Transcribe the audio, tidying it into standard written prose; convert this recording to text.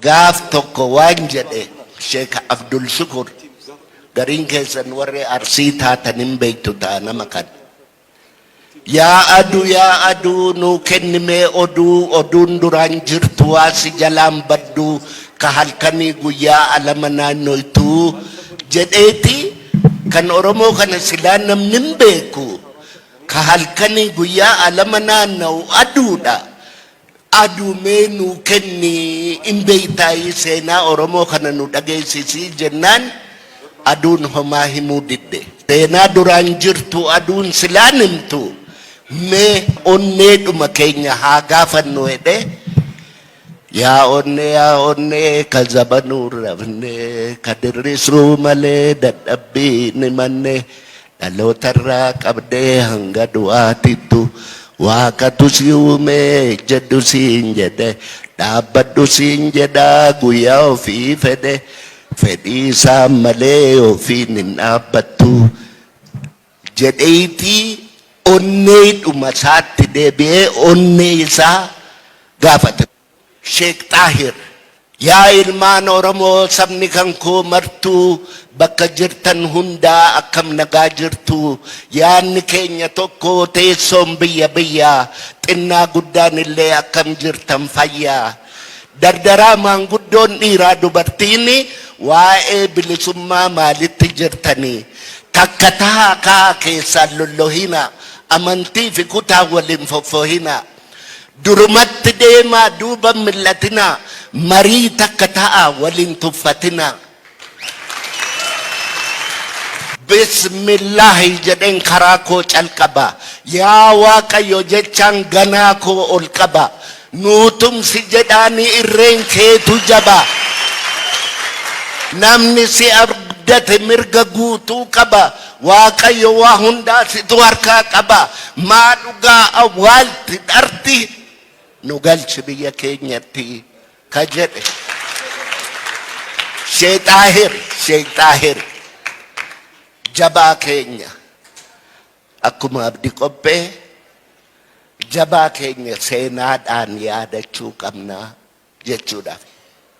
Gaaf tokko waan jedhe Sheek Abdul Shukur, gariin keessan warri Arsii taatan hin beektu ta'a nama kana. Yaa aduu yaa aduu nuu kenni mee oduu, oduun duraan jirtu waa si jalaan badduu, ka halkanii guyyaa alama naannoytuu jedheeti. Kan Oromoo kana silaa namni hin beeku, ka halkanii guyyaa alama naanna'u aduudha. Aduu mee nuu kenni, in beeytaayii seenaa Oromoo kana nu dhageessisi jennaan aduun homaa himuu didde. Seenaa duraan jirtu aduun silaan himtu, mee onneedhuma keenya haa gaafannu jedhee, Yaa onnee yaa onnee ka zabanuu hin rafne, ka dirrisuu malee dadhabbii hin himanne, Dhalootarraa qabdee hanga du'aatittu Waaqatu si uume ejjedhu siin jedhe, dhaabbadhu siin jedha guyyaa ofii fedhe, fedhii isaan malee ofiin hin dhaabbattu jedheetii onneedhuma isaatti deebi'ee onnee isaa gaafate. Sheek Xaahir, Yaa ilmaan Oromoo sabni kan koo martuu bakka jirtan hundaa akkam nagaa jirtuu? Yaanni keenya tokko, teessoon biyya biyya, xinnaa guddaan illee akkam jirtan fayyaa? Dardaraa maanguddoon dhiiraa dubartiin waa'ee bilisummaa maalitti jirtanii? Takka tahaa kahaa keessaan lollohinaa, amantii fi kutaan wal hin foffohinaa. Durumatti deemaa duuba hin mil'atinaa, marii takka ta'aa wal hin tuffatinaa. Bismillaahi jedheen karaa koo calqaba, yaa Waaqayyo jechaan ganaa koo ol qaba, nuu tumsi jedhaani irreen keetu jaba. Namni si abdate mirga guutuu qaba, Waaqayyo waa hundaa situ harkaa qaba, maa dhugaa awwaalti dharti, nu galchi biyya keenyatti ka jedhe Sheek Xaahir, Sheek Xaahir jabaa keenya, akkuma Abdi Qophee jabaa keenya seenaadhaan yaadachuu qabna jechuudhaaf.